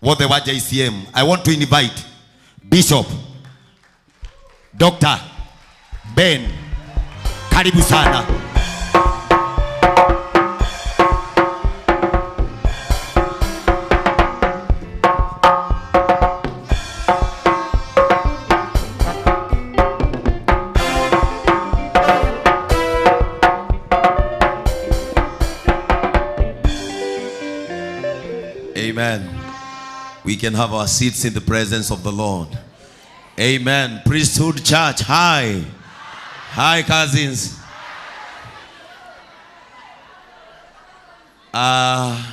Wothe wa JCM. I want to invite Bishop Dr. Ben. Karibu sana. Amen. We can have our seats in the presence of the Lord. Amen. Priesthood Church, hi. Hi, cousins. I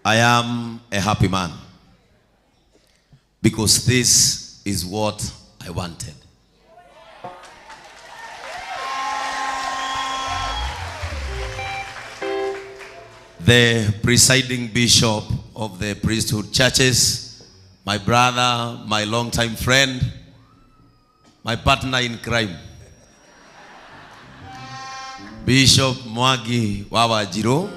am a happy man because this is what I wanted. The presiding bishop of the priesthood churches, my brother, my longtime friend, my partner in crime, Bishop Mwangi wa Wanjiru,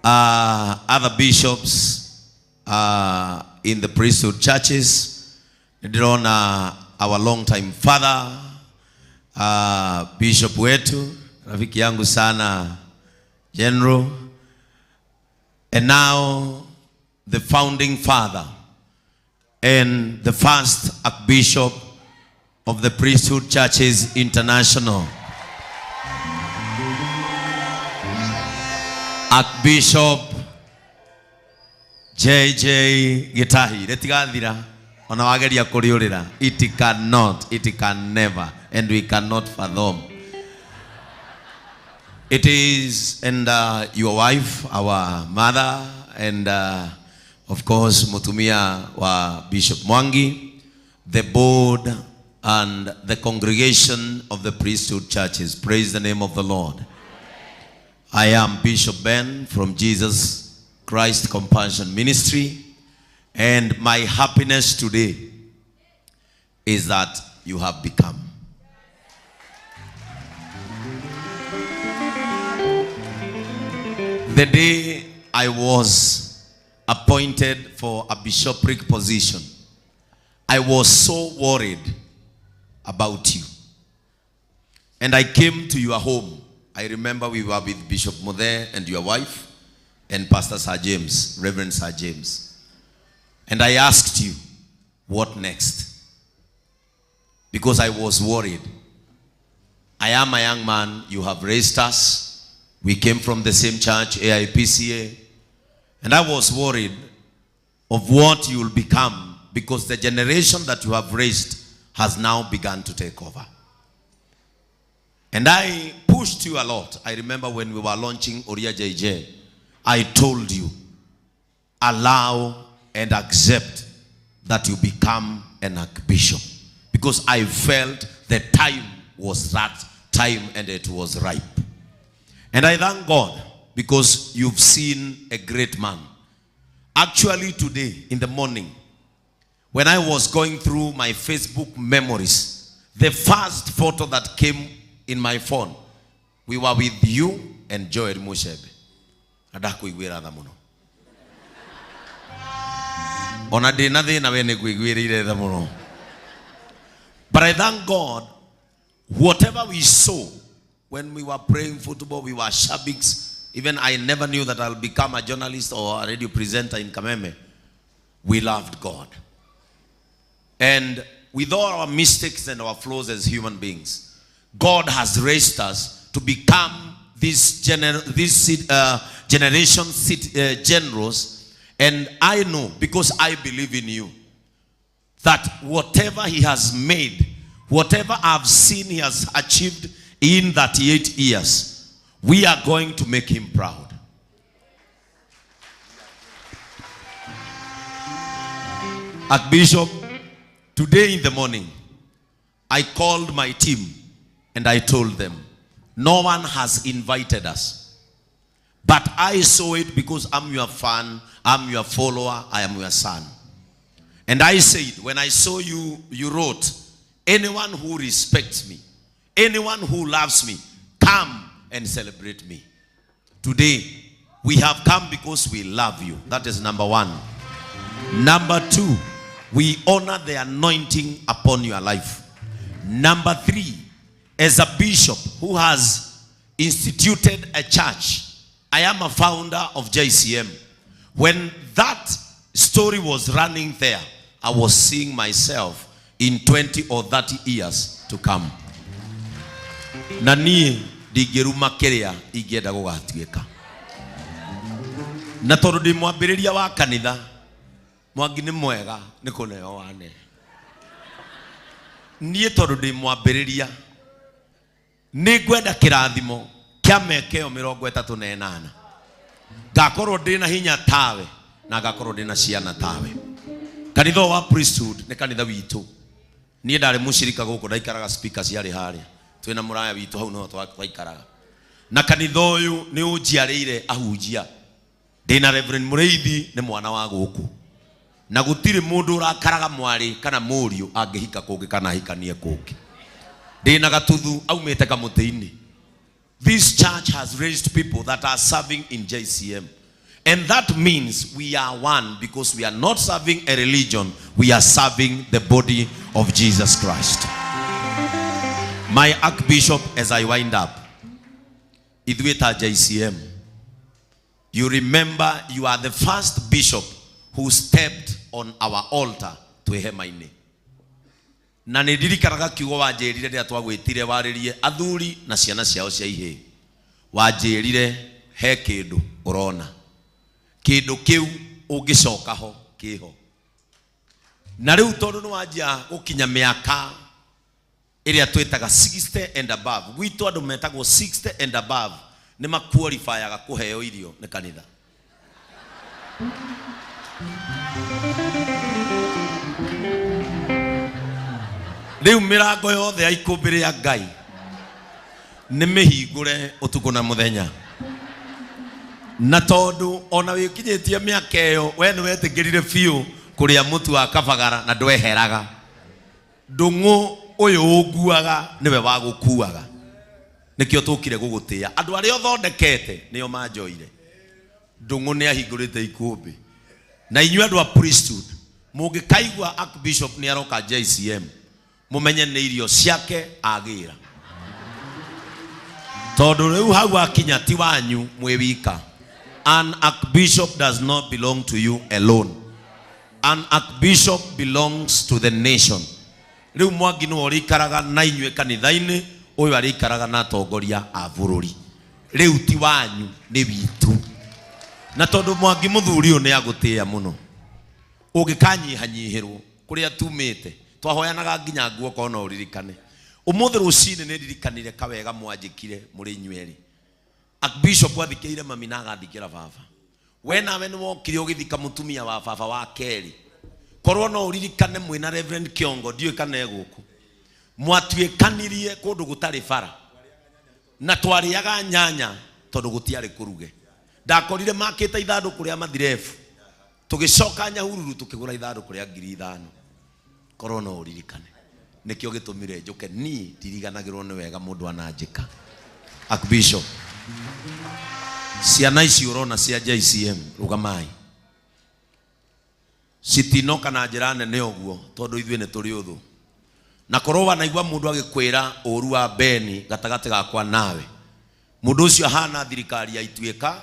other bishops in the priesthood churches, ndĩrona our longtime father, bishop wetu, rafiki yangu sana, General, and now the founding father and the first archbishop of the Priesthood Churches International, Archbishop JJ Gitahi. Rĩtigathira ona wageria kũrĩũrĩra. It cannot, it can never, and we cannot fathom. It is, and your wife, our mother, and of course, Mutumia wa Bishop Mwangi, the board and the congregation of the priesthood churches. Praise the name of the Lord. I am Bishop Ben from Jesus Christ Compassion Ministry, and my happiness today is that you have become. The day I was appointed for a bishopric position, I was so worried about you. And I came to your home. I remember we were with Bishop Mothe and your wife and Pastor Sir James, Reverend Sir James. And I asked you, what next? Because I was worried. I am a young man. You have raised us. We came from the same church, AIPCA. And I was worried of what you will become because the generation that you have raised has now begun to take over. And I pushed you a lot. I remember when we were launching Oria JJ, I told you, allow and accept that you become an archbishop. Because I felt the time was that time and it was ripe. And I thank God because you've seen a great man. Actually today in the morning, when I was going through my Facebook memories, the first photo that came in my phone, we were with you and Joel Mushebe. Na ndakũiguĩra tha mũno. Ona ndĩ na thĩna we nĩ ngũiguĩrĩire tha mũno. But I thank God, whatever we saw when we were playing football, we were shabiks. Even I never knew that I'll become a journalist or a radio presenter in Kameme. We loved God. And with all our mistakes and our flaws as human beings, God has raised us to become this generation generals. And I know, because I believe in you, that whatever he has made, whatever I've seen he has achieved in 38 years, we are going to make him proud. Archbishop, today in the morning, I called my team and I told them, no one has invited us. But I saw it because I'm your fan, I'm your follower, I am your son. And I said, when I saw you, you wrote, anyone who respects me, anyone who loves me, come and celebrate me. Today, We have come because we love you. That is number one. Number two, we honor the anointing upon your life. Number three, as a bishop who has instituted a church, I am a founder of JCM. When that story was running there, I was seeing myself in 20 or 30 years to come. Na niĩ ndingĩruma kĩrĩa ingĩenda gũgatuĩka. Na tondũ ndĩ mwambĩrĩria wa kanitha, Mwangi nĩ mwega nĩ kũneo wane. Niĩ tondũ ndĩ mwambĩrĩria, nĩ ngwenda kĩrathimo kĩa mĩaka ĩyo 38. Ngakorwo ndĩ na hinya tawe na ngakorwo ndĩ na ciana tawe. Kanitha ũyũ wa priesthood nĩ kanitha witũ. Niĩ ndarĩ mũcirika gũkũ, ndaikaraga speaker ciarĩ harĩa. Twĩna mũraya witũ hau nĩho twaikaraga. Na kanitha ũyũ nĩ ũnjiarĩire ahunjia. Ndĩna Reverend Mũrĩithi nĩ mwana wa gũkũ. Na gũtirĩ mũndũ ũrakaraga mwarĩ kana mũriũ angĩhika kũngĩ kana ahikanie kũngĩ. Ndĩna Gatuthu aumĩte kamũtĩ-inĩ. This church has raised people that are serving in JCM. And that means we are one because we are not serving a religion, we are serving the body of Jesus Christ. My Archbishop, as I wind up, ithuĩ ta JCM, you remember you are the first bishop who stepped on our altar twĩ hema-inĩ. Na nĩ ndirikanaga kiugo wanjĩrire rĩrĩa twagwĩtire warĩrie athuri na ciana ciao cia ihĩĩ. Wanjĩrire he kĩndũ ũrona. Kĩndũ kĩu ũngĩcoka ho kĩho. Na rĩu tondũ nĩ wanjia gũkinya mĩaka ĩrĩa twĩtaga 60 and above, gwitũ andũ metagwo 60 and above nĩ maqualifyaga kũheo irio nĩ kanitha. Rĩu mĩrango yothe ya ikũmbĩ rĩa Ngai nĩ mĩhingũre ũtukũ na mũthenya. Na tondũ ona wĩkinyĩtie mĩaka ĩyo, we nĩ wetĩkĩrire biũ kũrĩa mũtu wa kabagara na ndweheraga. Ndũng'ũ ũyũ ũnguaga nĩwe wagũkuaga. Nĩkĩo tũkire gũgũtĩa. Andũ arĩa ũthondekete nĩo manjoire. Ndũng'ũ nĩ ahingũrĩte ikũmbĩ. Na inyuĩ andũ a priesthood, mũngĩkaigua Archbishop nĩ aroka JCM, mũmenye nĩ irio ciake agĩra. Tondũ rĩu hau akinya ti wanyu mwĩ wika. An archbishop does not belong to you alone. An archbishop belongs to the nation. Rĩu Mwangi nĩwe ũrĩikaraga na inyuĩ kanitha-inĩ, ũyũ arĩikaraga na atongoria a bũrũri. Rĩu ti wanyu, nĩ witũ. Na tondũ Mwangi mũthuri ũyũ nĩ agũtĩĩa mũno, ũngĩkanyihanyihĩrwo kũrĩa tumĩte, twahoyanaga nginya nguo korwo no ũririkane. Ũmũthĩ rũcinĩ nĩ ndirikanire kawega mwanjĩkire mũrĩ inyuĩ erĩ. Archbishop athikĩire mami na agathikĩra baba. We nawe nĩ wokire ũgĩthika mũtumia wa baba wa kerĩ. Korwo no ũririkane mwĩna Reverend Kiongo, ndiũĩ kana e gũkũ. Mwatuĩkanirie kũndũ gũtarĩ bara. Na twarĩaga nyanya tondũ gũtiarĩ kũruge. Ndakorire makĩte ithandũkũ rĩa mathirebu. Tũgĩcoka Nyahururu tũkĩgũra ithandũkũ rĩa 5,000. Korwo no ũririkane. Nĩkĩo gĩtũmire njũke niĩ ndiriganagĩrwo nĩ wega mũndũ ananjĩka. Archbishop, ciana ici ũrona cia JCM, rũgamai. Citinoka na njĩra nene ũguo tondũ ithuĩ nĩ tũrĩ ũthũ. Na korwo wanaigua mũndũ agĩkwĩra ũru wa Beni gatagatĩ gakwa nawe, mũndũ ũcio ahana thirikari ya Ituĩka,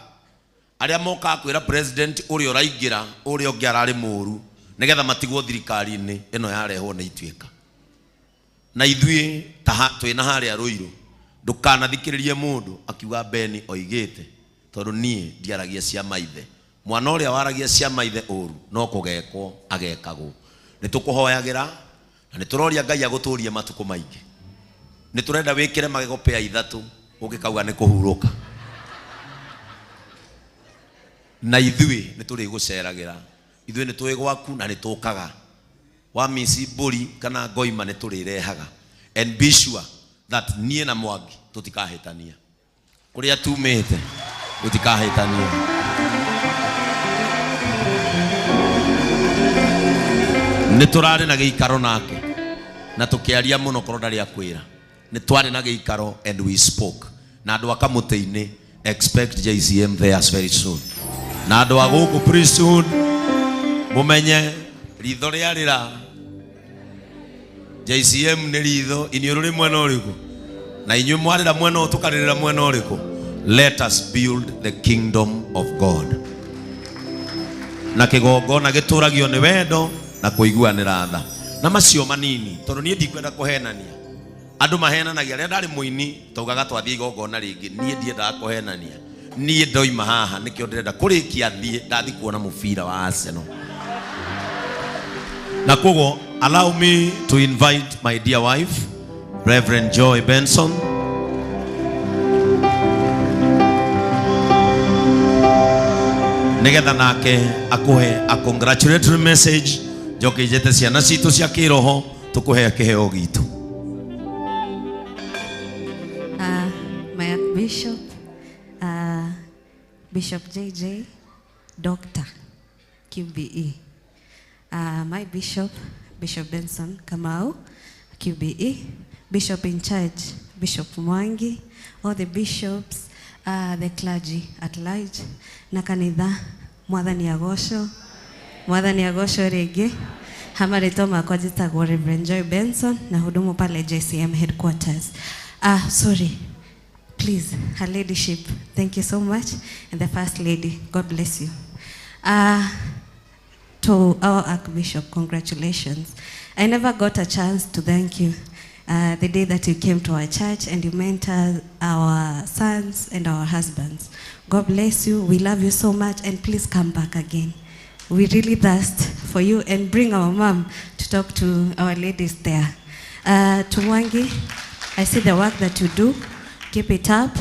arĩa mokaga kwĩra president ũrĩa ũraingĩra ũrĩa ũngĩ ararĩ mũru nĩgetha matigwo thirikari-inĩ ĩno yarehwo nĩ Ituĩka. Na ithuĩ twĩna harĩa Rũirũ, ndũkanathikĩrĩrie mũndũ akiuga Beni oigĩte, tondũ niĩ ndiaragia cia maithe. Mwana ũrĩa waragia cia maithe ũru no kũgekwo agekagwo. Nĩ tũkũhoyagĩra na nĩ tũroria Ngai agũtũrie matukũ maingĩ. Nĩ tũrenda wĩkĩre magego pea ithatũ ũngĩkauga nĩ kũhurũka. Na ithuĩ nĩ tũrĩgũceragĩra. Ithuĩ nĩ tũĩ gwaku na nĩ tũkaga. Wa mici mbũri kana ngoima nĩ tũrĩrehaga. And be sure that niĩ na Mwangi tũtikahĩtania. Kũrĩa tumĩte tũtikahĩtania. Nĩ tũrarĩ na gĩikaro nake na tũkĩaria mũno korwo ndarĩ akwĩra. Nĩ twarĩ na gĩikaro and we spoke. Na andũ a kamũtĩ-inĩ Expect JCM there very soon. Na andũ a gũkũ priesthood mumenye ritho rĩarĩra JCM nĩ ritho iniũrũ rĩ mwena ũrĩkũ na inyuĩ mwarĩra mwena ũyũ tũkarĩrĩra mwena ũrĩkũ. Let us build the kingdom of God. Na kĩgongona gĩtũragio nĩ wendo na kũiguanĩra tha na macio manini tondũ niĩ ndikwenda kũhenania. Andũ mahenanagia rĩrĩa ndarĩ mũini taugaga twathiĩ igongona rĩngĩ. Niĩ ndiendaga kũhenania. Niĩ ndoima haha nĩkĩo ndĩrenda kũrĩkia thiĩ ndathi kuona mũbira wa Arsenal. Na koguo allow me to invite my dear wife Reverend Joy Benson. Nigetha nake akuhe a congratulatory message njoke njĩte ciana citũ cia kĩroho tũkũhe kĩheo gitũ. My Archbishop, Bishop JJ, Doctor, QBE. My Bishop, Bishop Benson Kamau, QBE. Bishop in charge, Bishop Mwangi, all the bishops, the clergy at large, na kanitha, Mwathani agocwo, Mwathani agocwo rĩngĩ. Hamarĩtwa makwa njĩtagwo Reverend Joy Benson na hudumu pale JCM headquarters. Sorry. Please, Her Ladyship, thank you so much. And the First Lady, God bless you. To our Archbishop, congratulations. I never got a chance to thank you the day that you came to our church and you mentored our sons and our husbands. God bless you. We love you so much, and please come back again. We really thirst for you, and bring our mom to talk to our ladies there. To Mwangi, I see the work that you do. Keep it up.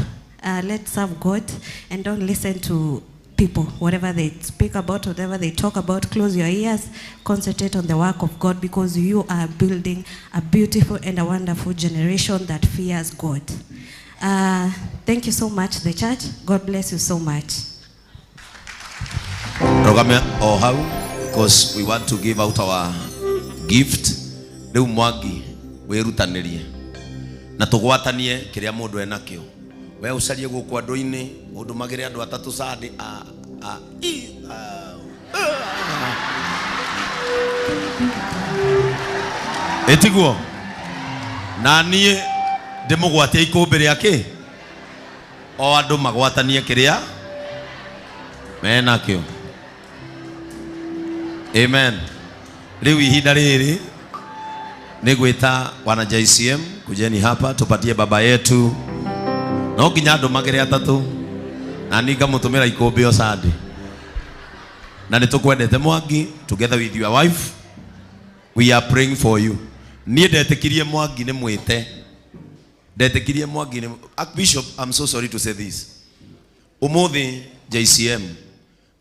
Let's serve God and don't listen to people. Whatever they speak about, whatever they talk about, close your ears. Concentrate on the work of God, because you are building a beautiful and a wonderful generation that fears God. Thank you so much, the church. God bless you so much. Rogame o hau, because we want to give out our gift. Rĩu Mwangi wĩrutanĩrie na tũgwatanie kĩrĩa mũndũ enakĩo. We ũcarie gũkũ andũ-inĩ ũndũmagĩre andũ atatũ Sunday a a i a ĩtiguo na niĩ ndĩmũgwatie ikũmbĩ rĩa kĩ o andũ magwatanie kĩrĩa menakĩo. Amen. Rĩu ihinda rĩrĩ nĩ gwĩta wana JCM, kujeni hapa tupatie baba yetu. No nginya andũ magĩre atatũ na niĩ ngamũtũmĩra ikũmbĩ o Sunday. Na nĩ tũkwendete Mwangi, together with your wife we are praying for you. Niĩ ndetĩkirie Mwangi nĩ mwĩte, ndetĩkirie Mwangi nĩ Bishop, I'm so sorry to say this. Ũmũthĩ JCM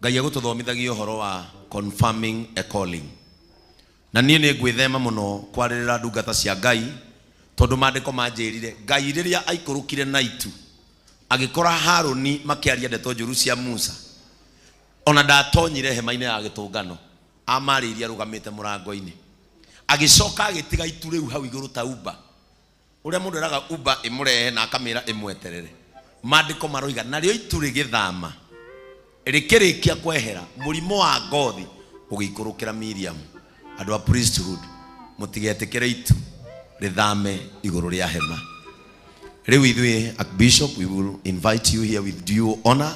Ngai egũtũthomithagia ũhoro wa confirming a calling. Na niĩ nĩ ngwĩthema mũno kwarĩrĩra ndungata cia Ngai, tondũ maandĩko manjĩrire Ngai rĩrĩa aikũrũkire na itu agĩkora Harũni makĩaria ndeto njũru cia Musa, ona ndatonyire hema-inĩ ya gĩtũngano, amarĩirie arũgamĩte mũrango-inĩ, agĩcoka agĩtiga itu rĩu hau igũrũ ta Uber ũrĩa mũndũ eraga Uber ĩmũrehe na akamĩra ĩmweterere. Maandĩko maroiga narĩo itu rĩgĩthama rĩkĩrĩkia kwehera, mũrimũ wa ngothi ũgĩikũrũkĩra Miriam. Andũ a priesthood mũtigetĩkĩre itu rĩthame igũrũ rĩa hema. Rĩu ithuĩ Archbishop, we will invite you here with due honor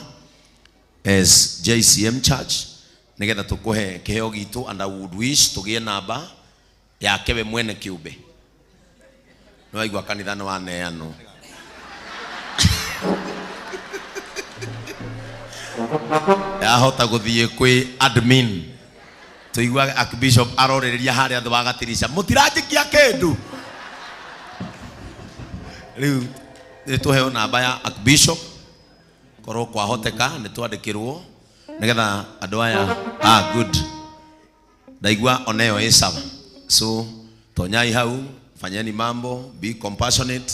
as JCM Church nigetha tũkũhe kĩheo gitũ, and I would wish tũgĩe namba yake we mwene kĩũmbe. Nĩ waigua kanitha nĩ waneanwo. Yahota gũthiĩ kwĩ admin tũiguage Archbishop arorĩrĩria harĩa thĩ wa gatirica mũtiranjĩkia kĩndũ. Rĩu nĩ tũheo namba ya Archbishop, korwo kwahoteka nĩ twandĩkĩrwo nĩgetha andũ aya. Good, ndaigua oneyo ĩ sawa. So tonyai hau, fanyeni mambo, be compassionate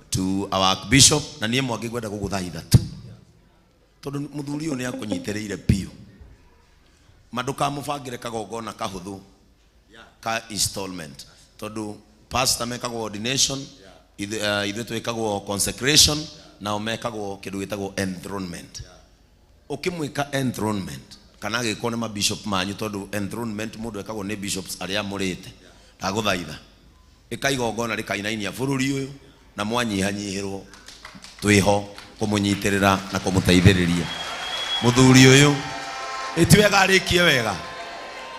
to our Archbishop. Na niĩ Mwangi ngwenda gũgũthaitha tu tondũ mũthuri ũyũ nĩ akũnyitĩrĩire biũ, ma ndũkamũbangĩre kagongona kahũthũ ka installment, tondũ pastor mekagwo ordination, ithuĩ twĩkagwo consecration. Nao mekagwo kĩndũ gĩtagwo enthronement. Ũkĩmwĩka enthronement kana agĩkwo nĩ mabishop manyu, tondũ enthronement mũndũ ekagwo nĩ bishops arĩa amũrĩte, ndagũthaitha ĩka igongona rĩkainainia bũrũri ũyũ na mwanyihanyihĩrwo twĩho kũmũnyitĩrĩra na kũmũteithĩrĩria mũthuri ũyũ. Ĩti wega arĩkie wega,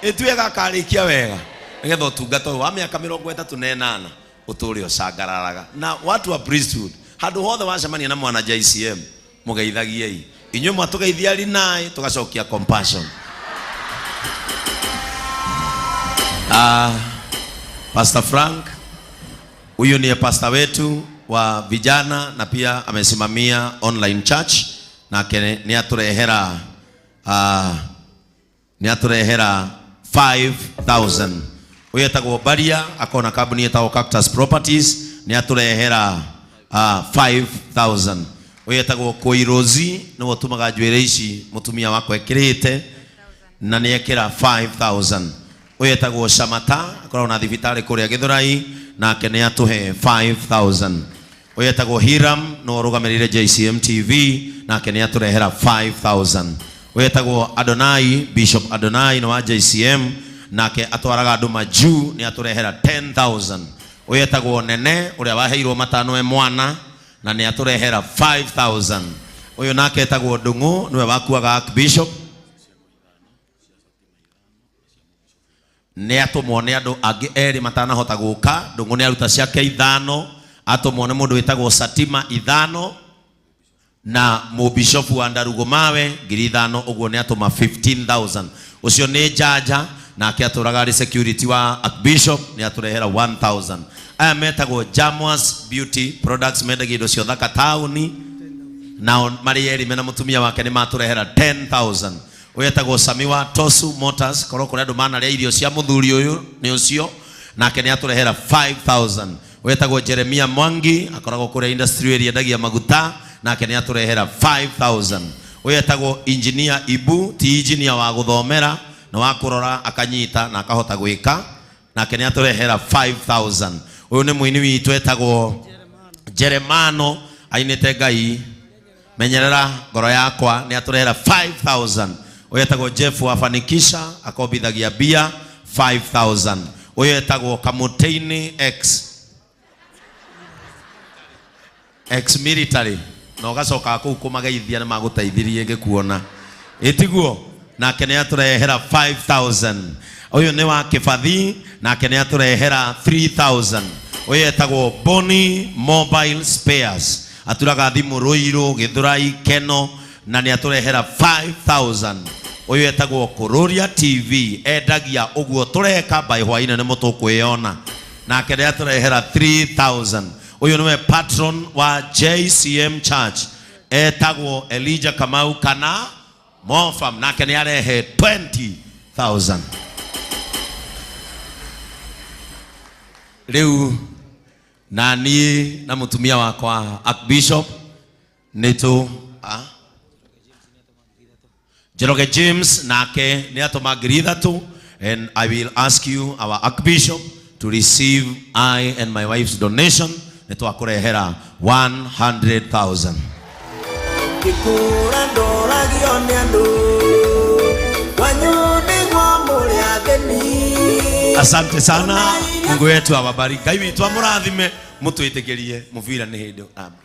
ĩti wega akarĩkia wega, nĩgetha ũtungata ũyũ wa mĩaka 38 ũtũre ũcangararaga. Na watu wa priesthood, handũ hothe wacemania na mwana JCM, mũgeithagiei. Inyuĩ mwatũgeithia rinai, tũgacokia compassion. Pastor Frank, huyu ndiye pastor wetu wa vijana na pia amesimamia online church, nake nĩ atũrehera nĩ atũrehera 5000. Ũyũ etagwo Baria, akona kambuni ĩtagwo Cactus Properties, nĩ atũrehera 5000. Ũyũ etagwo Koirozi, nĩwe ũtumaga njuĩrĩ ici mũtumia wakwa ekĩrĩte, na nĩ ekĩra 5000. Ũyũ etagwo Shamata, akoragwo na thibitarĩ kũrĩa Gĩthũrai, nake nĩ atũhe 5000. Ũyũ etagwo Hiram, nĩwe ũrũgamĩrĩire JCM TV, nake nĩ atũrehera 5000. Ũyũ etagwo Adonai, Bishop Adonai nĩ wa JCM, nake atwaraga andũ majuu, nĩ atũrehera 10000. Ũyũ etagwo Nene, ũrĩa waheirwo matano e mwana, na nĩ atũrehera 5000. Ũyũ nake etagwo Ndung'u, nĩwe wakuaga Archbishop, nĩ atũmwo nĩ andũ angĩ erĩ matanahota gũka. Ndung'u nĩ aruta ciake ithano, atũmwo nĩ mũndũ wĩtagwo Satima ithano, na mũbishofu wa Ndarugo Mawe 5000, ũguo nĩ atũma 15000. Ũcio nĩ Njanja, nake atũraga arĩ security wa Archbishop, nĩ atũrehera 1000. Aya metagwo Jamwas Beauty Products, mendagia indo cia ũthaka taũni, nao marĩ erĩ mena mũtumia wake nĩ matũrehera 10000. Ũyũ etagwo Sami wa Tosu Motors, korwo kũrĩ andũ manarĩa irio cia mũthuri ũyũ nĩ ũcio, nake nĩ atũrehera 5000. Ũyũ etagwo Jeremia Mwangi, akoragwo kũrĩa industry area, endagia maguta, nake nĩ atũrehera 5000. Ũyũ etagwo Engineer Ibu, ti engineer wa gũthomera, nĩ wa kũrora akanyita na akahota gwĩka, nake nĩ atũrehera 5000. Ũyũ nĩ mũini witũ etagwo Jeremano, ainĩte Ngai menyerera ngoro yakwa, nĩ atũrehera 5000. Ũyũ etagwo Jeff wa Fanikisha, akombithagia mbia 5000. Ũyũ etagwo Kamũtĩ-inĩ ex military, na ũgacoka kũu kũmageithia nĩ magũteithirie ngĩkuona, ĩtiguo, nake nĩ atũrehera 5000. Ũyũ nĩ wa Kĩbathi, nake nĩ atũrehera 3000. Ũyũ etagwo Boni Mobile Spares, aturaga thimũ Rũirũ, Gĩthũrai, Keno, na nĩ atũrehera 5000. Ũyũ etagwo Kũrũria TV, endagia ũguo tũreka by hwainĩ nĩ mũtũkwĩona, nake nĩ atũrehera 3000. Ũyũ nĩwe patron wa JCM Church, etagwo Elijah Kamau kana Mofam, nake nĩ arehe 20000. Rĩu na niĩ na mũtumia wakwa Archbishop nĩ tũ Njoroge James nake nĩ atũma 3000, and I will ask you, our Archbishop, to receive I and my wife's donation. Nĩ twakũrehera 100,000. Ngĩkũra ndoragio nĩ andũ kwanyu nĩguo mũrĩ ageni. Asante sana, Mungu wetu awabariki. Ngai witũ amũrathime, mũtwĩtĩkĩrie mũbira nĩ hĩndĩ. Amen.